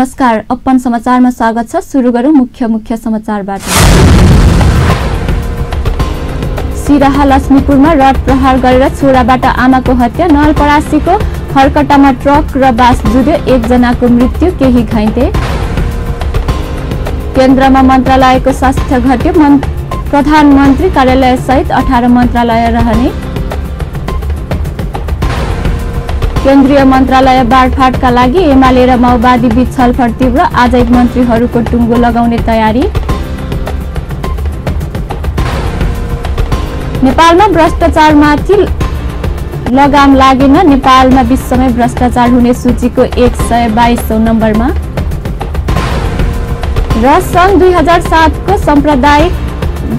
नमस्कार, अपन समाचारमा स्वागत छ। सुरु गरौं मुख्य समाचारबाट। सिराहा लक्ष्मीपुरमा रड प्रहार गरेर छोराबाट आमाको हत्या। नलपरासीको हरकटामा ट्रक र बास जुध्यो, 1 जनाको मृत्यु, केही घाइते। केन्द्रमा मन्त्रालयको स्वास्थ्य घट्यो, प्रधानमन्त्री कार्यालय सहित 18 मन्त्रालय रहने। केन्द्रीय मन्त्रालय बाँडफाँडका लागि एमाले र माओवादी बीच छलफल तीव्र, आजै मन्त्रीहरूको टुङ्गो लगाउने तयारी। नेपालमा भ्रष्टाचारमाथि लगाम लागेन, नेपालमा विश्वमै भ्रष्टाचार हुने सूचीको 122औं नम्बरमा। र सन् 2007 को साम्प्रदायिक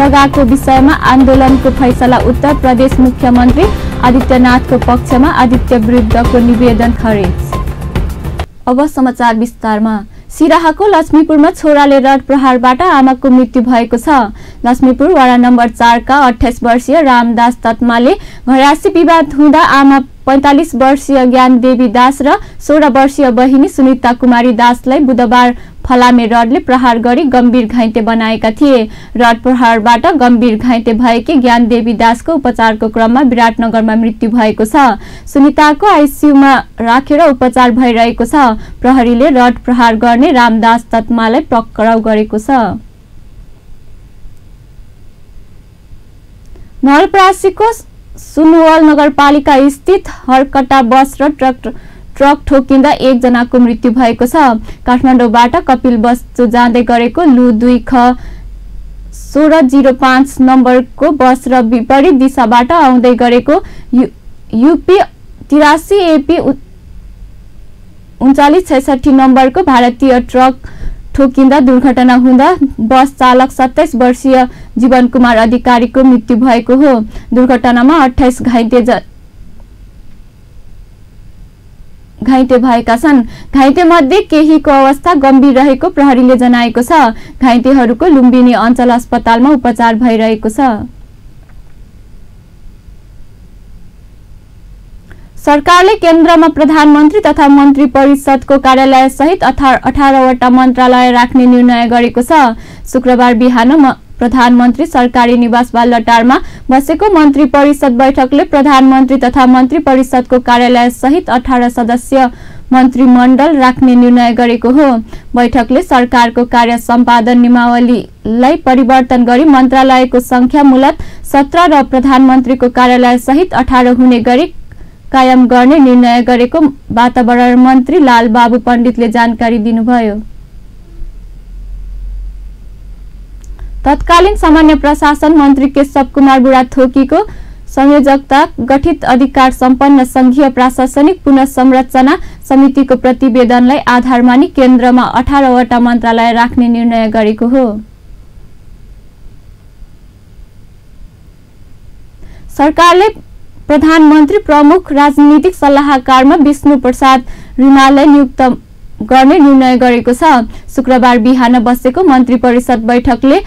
दगाको विषयमा आन्दोलनको फैसला, उत्तर प्रदेश मुख्यमन्त्री आदित्यनाथको पक्षमा, आदित्य विरुद्धको निवेदन खारेज। अब समाचार विस्तारमा। सिराहाको लक्ष्मीपुरमा छोराले रड प्रहारबाट आमाको मृत्यु भएको छ। लक्ष्मीपुर वडा नम्बर 4 का 28 वर्षीय रामदास तत्माले घरायसी विवाद हुँदा आमा 45 वर्षीय ज्ञानदेवी दास र 16 वर्षीय बहिनी सुनिता कुमारी दासलाई बुधबार फलामे रडले प्रहार गरी गम्भीर घाइते बनाएका थिए। रड प्रहारबाट गम्भीर घाइते भएकी ज्ञानदेवी दासको उपचारको क्रममा विराटनगरमा मृत्यु भएको छ। सुनिताको आइसियुमा राखेर उपचार भइरहेको छ। प्रहरीले रड प्रहार गर्ने रामदास तत्मालाई पक्राउ गरेको छ। नलपरासीको सुनवल नगरपालिका स्थित हरकटा बस र ट्रक ठोकिँदा 1 जनाको मृत्यु भएको छ। काठमाडौँबाट कपिल बस्तु जाँदै गरेको लु 2 ख 1605 नम्बरको बस र विपरीत दिशाबाट आउँदै गरेको युपी 83 एपी 3966 नम्बरको भारतीय ट्रक ठोकिँदा दुर्घटना हुँदा बस चालक 27 वर्षीय जीवन कुमार अधिकारीको मृत्यु भएको हो। दुर्घटनामा 28 घाइते भएका छन्। घाइते मध्ये केहीको अवस्था गम्भीर रहेको प्रहरीले जनाएको छ। घाइतेहरूको लुम्बिनी अञ्चल अस्पतालमा उपचार भइरहेको छ। सरकारले केन्द्रमा प्रधानमन्त्री तथा मन्त्री परिषदको कार्यालय सहित 18 वटा मन्त्रालय राख्ने निर्णय गरेको छ। शुक्रबार बिहान प्रधानमन्त्री सरकारी निवास बालटारमा बसेको मन्त्री परिषद बैठकले प्रधानमन्त्री तथा मन्त्री परिषदको कार्यालय सहित 18 सदस्य मन्त्रीमण्डल राख्ने निर्णय गरेको हो। बैठकले सरकारको कार्य सम्पादन नियमावलीलाई परिवर्तन गरी मन्त्रालयको संख्या मूलत 17 र प्रधानमन्त्रीको कार्यालय सहित 18 हुने गरी कायम गर्ने निर्णय गरेको वातावरण मन्त्री लालबाबु पण्डितले जानकारी दिनुभयो। तत्कालीन सामान्य प्रशासन मन्त्री केशव कुमार बुढाथोकीको संयोजकता गठित अधिकार सम्पन्न संघीय प्रशासनिक पुनर्संरचना समितिको प्रतिवेदनलाई आधार मानी केन्द्रमा 18 वटा मन्त्रालय राख्ने निर्णय गरेको हो। सरकारले प्रधानमन्त्री प्रमुख राजनीतिक सल्लाहकारमा विष्णु प्रसाद रिमाललाई नियुक्त गर्ने निर्णय गरेको छ। शुक्रबार बिहान बसेको मन्त्री परिषद बैठकले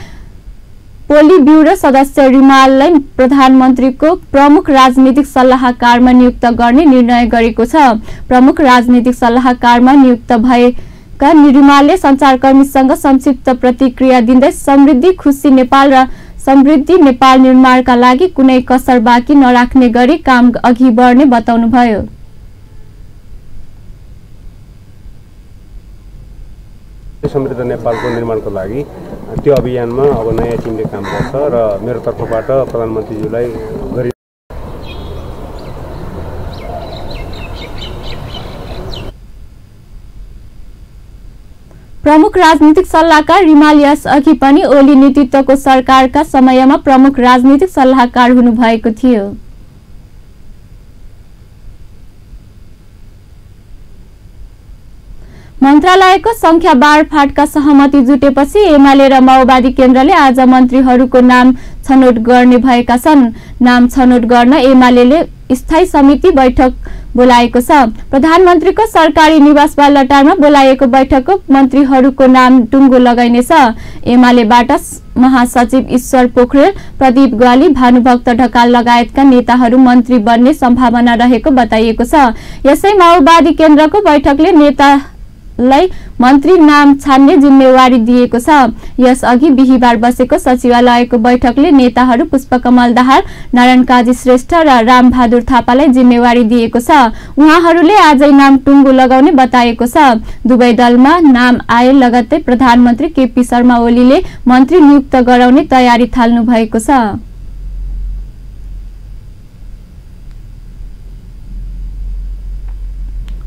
पोली ब्युरो सदस्य रिमाललाई प्रधानमन्त्रीको प्रमुख राजनीतिक सल्लाहकारमा नियुक्त गर्ने निर्णय गरेको छ। प्रमुख राजनीतिक सल्लाहकारमा नियुक्त भएका रिमालले सञ्चारकर्मीसँग संक्षिप्त प्रतिक्रिया दिँदै समृद्धि खुशी नेपाल र समृद्धि नेपाल निर्माणका लागि कुनै कसर बाँकी नराख्ने गरी काम अघि बढ्ने बताउनुभयो। समृद्ध नेपालको निर्माणको लागि त्यो अभियानमा अब नयाँ टिमले काम गर्छ र मेरो तर्फबाट प्रधानमन्त्रीज्यूलाई गरि प्रमुख राजनीतिक सल्लाहकार रिमाल यस अघि पनि ओली नेतृत्वको सरकारका समयमा प्रमुख राजनीतिक सल्लाहकार हुनुभएको थियो। मन्त्रालयको संख्या बाँडफाँडका सहमति जुटेपछि एमाले र माओवादी केन्द्रले आज मन्त्रीहरूको नाम छनौट गर्ने भएका छन्। नाम छनौट गर्न एमालेले स्थायी समिति बैठक बोलाएको छ। प्रधानमन्त्रीको सरकारी निवास बालटारमा बोलाएको बैठकको मन्त्रीहरूको नाम टुङ्गो लगाइनेछ। एमालेबाट महासचिव ईश्वर पोखरेल, प्रदीप ग्वाली, भानुभक्त ढकाल लगायतका नेताहरू मन्त्री बन्ने सम्भावना रहेको बताइएको छ। यसै माओवादी केन्द्रको बैठकले लाई मन्त्री नाम छान्ने जिम्मेवारी दिएको छ। यसअघि बिहीबार बसेको सचिवालयको बैठकले नेताहरू पुष्पकमल दाहाल, नारायण काजी श्रेष्ठ र रामबहादुर थापालाई जिम्मेवारी दिएको छ। उहाँहरूले आजै नाम टुङ्गो लगाउने बताएको छ। दुवै दलमा नाम आए लगत्तै प्रधानमन्त्री केपी शर्मा ओलीले मन्त्री नियुक्त गराउने तयारी थाल्नु भएको छ।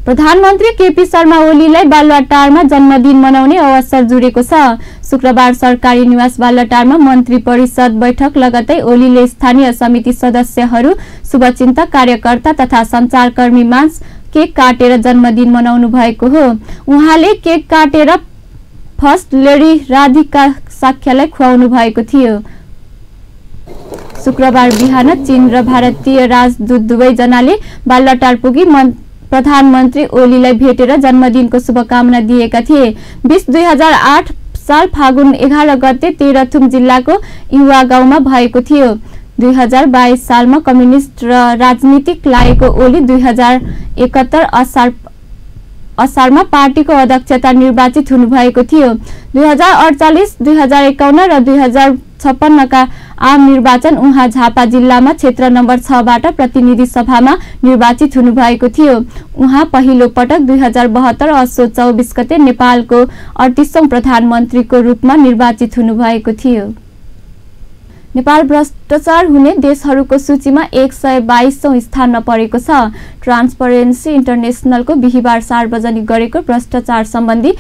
प्रधानमन्त्री केपी शर्मा ओलीलाई बालुवाटारमा जन्मदिन मनाउने अवसर जुरेको छ। शुक्रबार सरकारी निवास बालुवाटारमा मन्त्री परिषद बैठक लगत्तै ओलीले स्थानीय समिति सदस्यहरू, शुभचिन्तक, कार्यकर्ता तथा सञ्चारकर्मी माझ केक काटेर जन्मदिन मनाउनु भएको हो। उहाँले केक काटेर फर्स्ट लेडी राधिका साक्यलाई खुवाउनु भएको थियो। शुक्रबार बिहान चीन र भारतीय राजदूत दुवैजनाले बालुवाटार पुगी प्रधानमन्त्री ओलीलाई भेटेर जन्मदिनको शुभकामना दिएका थिए। 2008 साल फागुन 11 गते तेह्रथुम जिल्लाको युवा गाउँमा भएको थियो। 2022 सालमा कम्युनिस्ट र राजनीतिक लागेको ओली 2071 असारमा पार्टीको अध्यक्षता निर्वाचित हुनुभएको थियो। 2048, 2051 र 2056 का आम निर्वाचन उहाँ झापा जिल्लामा क्षेत्र नम्बर 6 बाट प्रतिनिधि सभामा निर्वाचित हुनुभएको थियो। उहाँ पहिलो पटक 2072 असोज 24 गते नेपालको 38औं प्रधानमन्त्रीको रूपमा निर्वाचित हुनुभएको थियो। नेपाल भ्रष्टाचार हुने देशहरूको सूचीमा 122औं स्थानमा परेको छ। ट्रान्सपरेन्सी इन्टरनेसनलको बिहीबार सार्वजनिक गरेको भ्रष्टाचार सम्बन्धी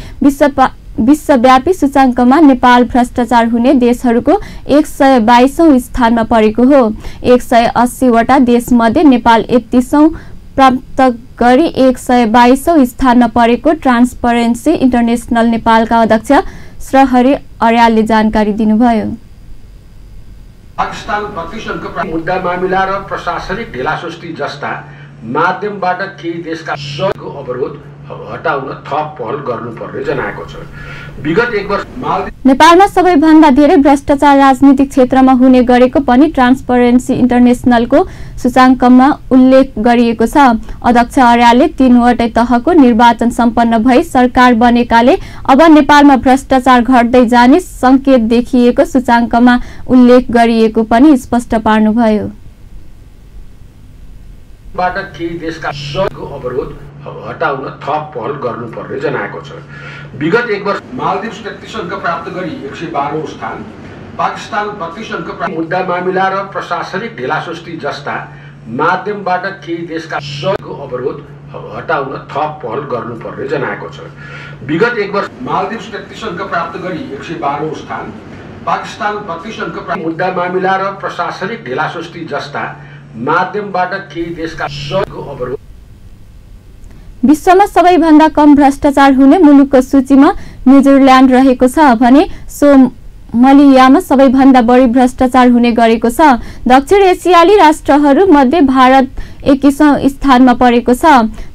विश्वव्यापी सूचाङ्कमा नेपाल भ्रष्टाचार हुने देशहरूको 122औं स्थानमा परेको हो। 180 वटा देशमध्ये नेपाल 31औं प्राप्त गरी 122औं स्थानमा परेको ट्रान्सपरेन्सी इन्टरनेसनल नेपालका अध्यक्ष श्रहरि अर्यालले जानकारी दिनुभयो। पाकिस्तान 32 अङ्क मुद्दा मामिला र प्रशासनिक ढिलासुस्ती जस्ता माध्यमबाट केही देशका सहयोगको अवरोध हटाउन थप पहल गर्नुपर्ने जनाएको छ। विगत एक वर्ष नेपालमा सबैभन्दा धेरै भ्रष्टाचार राजनीतिक क्षेत्रमा हुने गरेको पनि ट्रान्सपरेन्सी इन्टरनेसनलको सूचाङ्कमा उल्लेख गरिएको छ। अध्यक्ष अर्यालले 3 वटै तहको निर्वाचन सम्पन्न भई सरकार बनेकाले अब नेपालमा भ्रष्टाचार घट्दै जाने संकेत देखिएको सूचाङ्कमा उल्लेख गरिएको पनि स्पष्ट पार्नुभयो। बाट केही देशका सहयोगको अवरोध हटाउन थप पहल गर्नुपर्ने जनाएको छ। विगत एक वर्ष मालदिप्स 33 अङ्क प्राप्त गरी 112औं स्थान, पाकिस्तान 32 अङ्क मुद्दा मामिला र प्रशासनिक ढिलासुस्ती जस्ता माध्यमबाट केही देशका सहयोगको अवरोध हटाउन थप पहल गर्नुपर्ने जनाएको छ। विगत एक वर्ष मालदिप्स 33 अङ्क प्राप्त गरी 112औं स्थान, पाकिस्तान 32 अङ्क मुद्दा मामिला र प्रशासनिक ढिलासुस्ती जस्ता माध्यमबाट केही देशका सहयोगको अवरोध। विश्वमा सबैभन्दा कम भ्रष्टाचार हुने मुलुकको सूचीमा न्युजिल्यान्ड रहेको छ भने सोमालियामा सबैभन्दा बढी भ्रष्टाचार हुने गरेको छ। दक्षिण एसियाली राष्ट्रहरू मध्ये भारत 21औं स्थानमा परेको छ।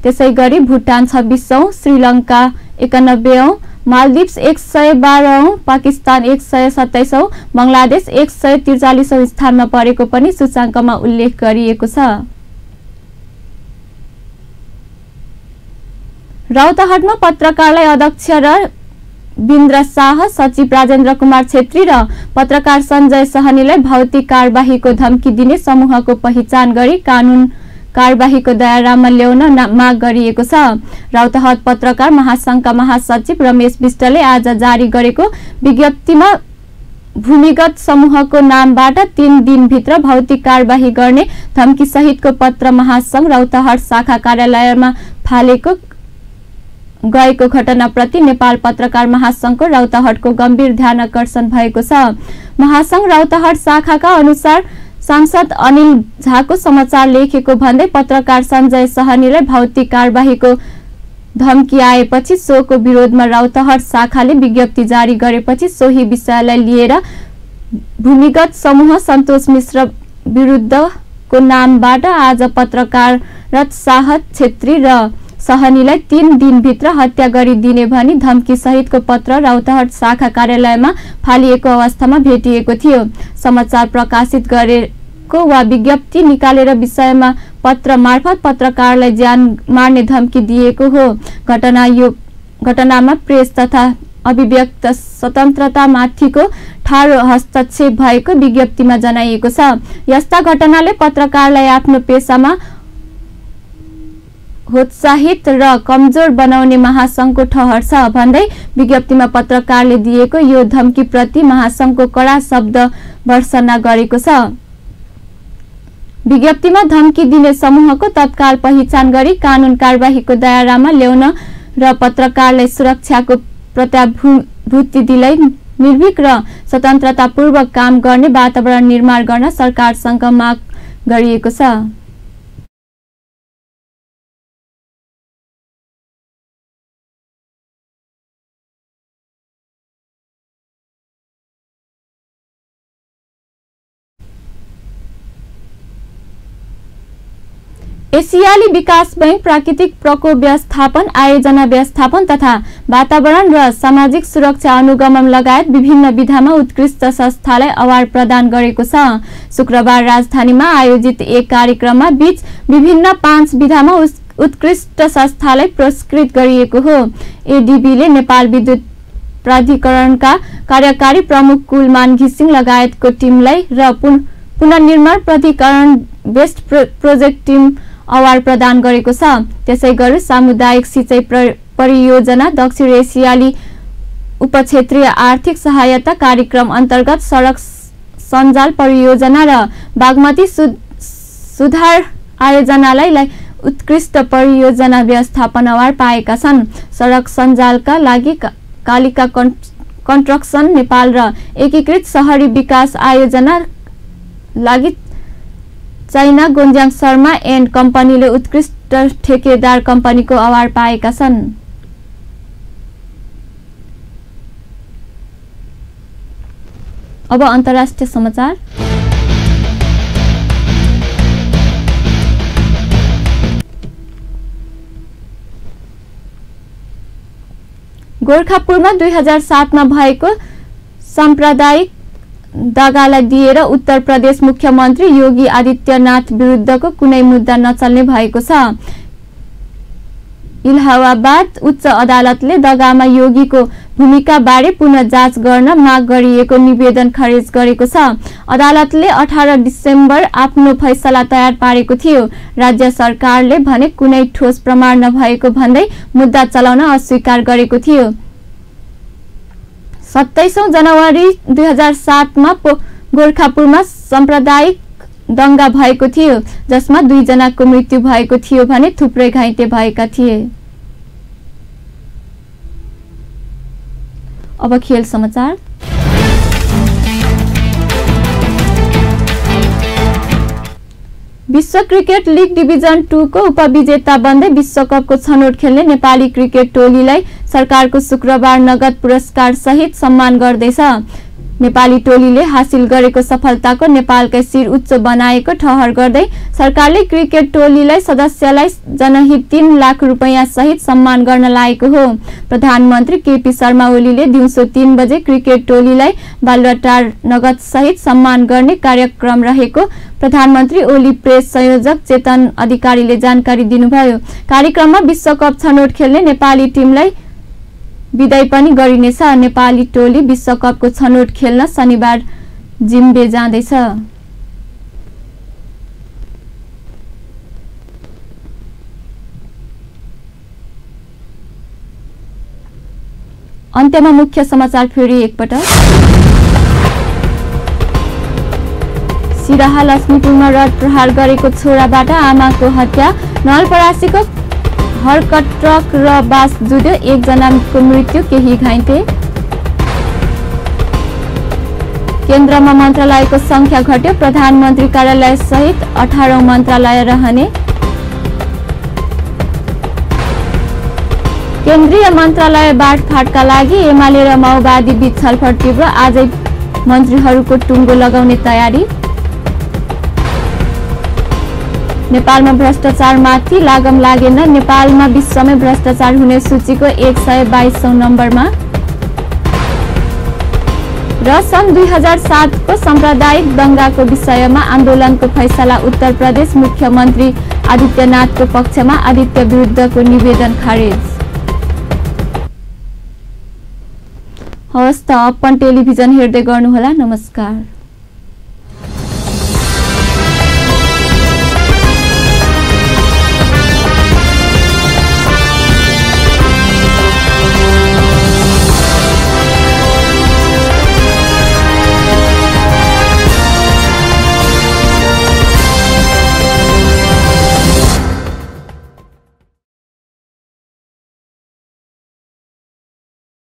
त्यसैगरी भुटान 26औं, श्रीलङ्का 91औं, मालदिप्स 112औं, पाकिस्तान 127औं, बंगलादेश 143औं स्थानमा परेको पनि सूचाङ्कमा उल्लेख गरिएको छ। रौतहटमा पत्रकारलाई अध्यक्ष र बिन्द्र शाह, सचिव राजेन्द्र कुमार छेत्री र पत्रकार सञ्जय सहनीलाई भौतिक कारबाहीको धम्की दिने समूहको पहिचान गरी कानून कारबाहीको दायरामा ल्याउन माग गरिएको छ। रौतहट पत्रकार महासंघका महासचिव रमेश विष्टले आज जारी गरेको विज्ञप्तिमा भूमिगत समूहको नामबाट 3 दिनभित्र भौतिक कारबाही गर्ने धम्की सहितको पत्र महासंघ रौतहट शाखा कार्यालयमा फालेको गएको घटनाप्रति नेपाल पत्रकार महासंघको रौतहटको गम्भीर ध्यानकर्षण भएको छ। महासंघ रौतहट शाखाका अनुसार सांसद अनिल झाको समाचार लेखेको भन्दै पत्रकार सञ्जय सहनीलाई भौतिक कारबाहीको धम्की आएपछि सोको विरोधमा रौतहट शाखाले विज्ञप्ति जारी गरेपछि सोही विषयलाई लिएर भूमिगत समूह सन्तोष मिश्र विरुद्धको नामबाट आज पत्रकार रथ शाह, छेत्री र सहनीलाई 3 दिनभित्र हत्या गरिदिने भनी धम्की सहितको पत्र रौतहट शाखा कार्यालयमा फालिएको अवस्थामा भेटिएको थियो। समाचार प्रकाशित गरेको वा विज्ञप्ति निकालेर विषयमा पत्र मार्फत पत्रकारलाई ज्यान मार्ने धम्की दिएको हो। घटना यो घटनामा प्रेस तथा अभिव्यक्त स्वतन्त्रतामाथिको ठाडो हस्तक्षेप भएको विज्ञप्तिमा जनाइएको छ। यस्ता घटनाले पत्रकारलाई आफ्नो पेशामा उत्साहित र कमजोर बनाउने महासंघको ठहर छ भन्दै विज्ञप्तिमा पत्रकारले दिएको यो धम्कीप्रति महासंघको कडा शब्द भर्त्सना गरेको छ। विज्ञप्तिमा धम्की दिने समूहको तत्काल पहिचान गरी कानून कारबाहीको दायरामा ल्याउन र पत्रकारलाई सुरक्षाको प्रत्याभूति दिँदै निर्भीक र स्वतन्त्रतापूर्वक काम गर्ने वातावरण निर्माण गर्न सरकारसँग माग गरिएको छ। एसियाली विकास बैंक प्राकृतिक प्रकोप व्यवस्थापन, आयोजना व्यवस्थापन तथा वातावरण र सामाजिक सुरक्षा अनुगमन लगायत विभिन्न विधामा उत्कृष्ट संस्थालाई अवार्ड प्रदान गरेको छ। शुक्रबार राजधानीमा आयोजित एक कार्यक्रममा बीच विभिन्न 5 विधामा उत्कृष्ट संस्थालाई पुरस्कृत गरिएको हो। एडीबीले नेपाल विद्युत प्राधिकरणका कार्यकारी प्रमुख कुलमान घिसिङ लगायतको टिमलाई र पुनर्निर्माण प्राधिकरण बेस्ट प्रोजेक्ट टिम अवार्ड प्रदान गरेको छ। त्यसैगरी सामुदायिक सिंचाई परियोजना, दक्षिण एसियाली उपक्षेत्रीय आर्थिक सहायता कार्यक्रम अन्तर्गत सडक सञ्जाल परियोजना र बागमती सुधार आयोजनालाई उत्कृष्ट परियोजना व्यवस्थापन अवार्ड पाएका छन्। सडक सञ्जालका लागि कालिका कन्स्ट्रक्सन नेपाल र एकीकृत शहरी विकास आयोजना लागि चाइना गोन्ज्याङ शर्मा एन्ड कम्पनीले उत्कृष्ट ठेकेदार कम्पनीको अवार्ड पाएका छन्। अब अन्तर्राष्ट्रिय समाचार। गोरखापुरमा 2007 मा भएको साम्प्रदायिक दगालाई दिएर उत्तर प्रदेश मुख्यमन्त्री योगी आदित्यनाथ विरुद्धको कुनै मुद्दा नचल्ने भएको छ। इलाहाबाद उच्च अदालतले दगामा योगीको भूमिकाबारे पुनः जाँच गर्न माग गरिएको निवेदन खारेज गरेको छ। अदालतले 18 डिसेम्बर आफ्नो फैसला तयार पारेको थियो। राज्य सरकारले भने कुनै ठोस प्रमाण नभएको भन्दै मुद्दा चलाउन अस्वीकार गरेको थियो। 27 जनवरी 2007 मा गोरखापुरमा साम्प्रदायिक दंगा भएको थियो, जसमा 2 जनाको मृत्यु भएको थियो भने थुप्रै घाइते भएका थिए। अब खेल समाचार। विश्व क्रिकेट लीग डिभिजन 2 को उपविजेता बन्दै विश्वकपको छनौट खेल्ने नेपाली क्रिकेट टोलीलाई सरकारको शुक्रबार नगद पुरस्कार सहित सम्मान गर्दैछ। नेपाली टोलीले हासिल गरेको सफलताको नेपालकै शिर उच्च बनाएको ठहर गर्दै सरकारले क्रिकेट टोलीलाई सदस्यलाई जनहित 3 लाख रुपैयाँ सहित सम्मान गर्न लागेको हो। प्रधानमन्त्री केपी शर्मा ओलीले दिउँसो 3 बजे क्रिकेट टोलीलाई बालुवाटार नगद सहित सम्मान गर्ने कार्यक्रम रहेको प्रधानमन्त्री ओली प्रेस संयोजक चेतन अधिकारीले जानकारी दिनुभयो। कार्यक्रममा विश्वकप छनौट खेल्ने नेपाली टिमलाई विदाई पनि गरिनेछ। नेपाली टोली विश्वकपको छनौट खेल्न शनिबार जिम्बे जाँदैछ। अन्त्यमा मुख्य समाचार फेरि एकपटक। सिराहा लक्ष्मीपुरमा रड प्रहार गरेको छोराबाट आमाको हत्या। नवलपरासीको हर्कट ट्रक र बास जुध्यो, 1 जनाको मृत्यु, केही घाइते। केन्द्रमा मन्त्रालयको संख्या घट्यो, प्रधानमन्त्री कार्यालय सहित 18औं मन्त्रालय रहने। केन्द्रीय मन्त्रालय बाँडफाँडका लागि एमाले र माओवादी बीच छलफल तीव्र, आजै मन्त्रीहरूको टुङ्गो लगाउने तयारी। नेपालमा भ्रष्टाचारमाथि लागम लागेन, नेपालमा विश्वमै भ्रष्टाचार हुने सूचीको 122औं नम्बरमा। र सन् 2007 को साम्प्रदायिक दंगाको विषयमा आन्दोलनको फैसला, उत्तर प्रदेश मुख्यमन्त्री आदित्यनाथको पक्षमा, आदित्य विरुद्धको निवेदन खारेज। हवस् त, अपन टेलिभिजन हेर्दै गर्नुहोला। नमस्कार।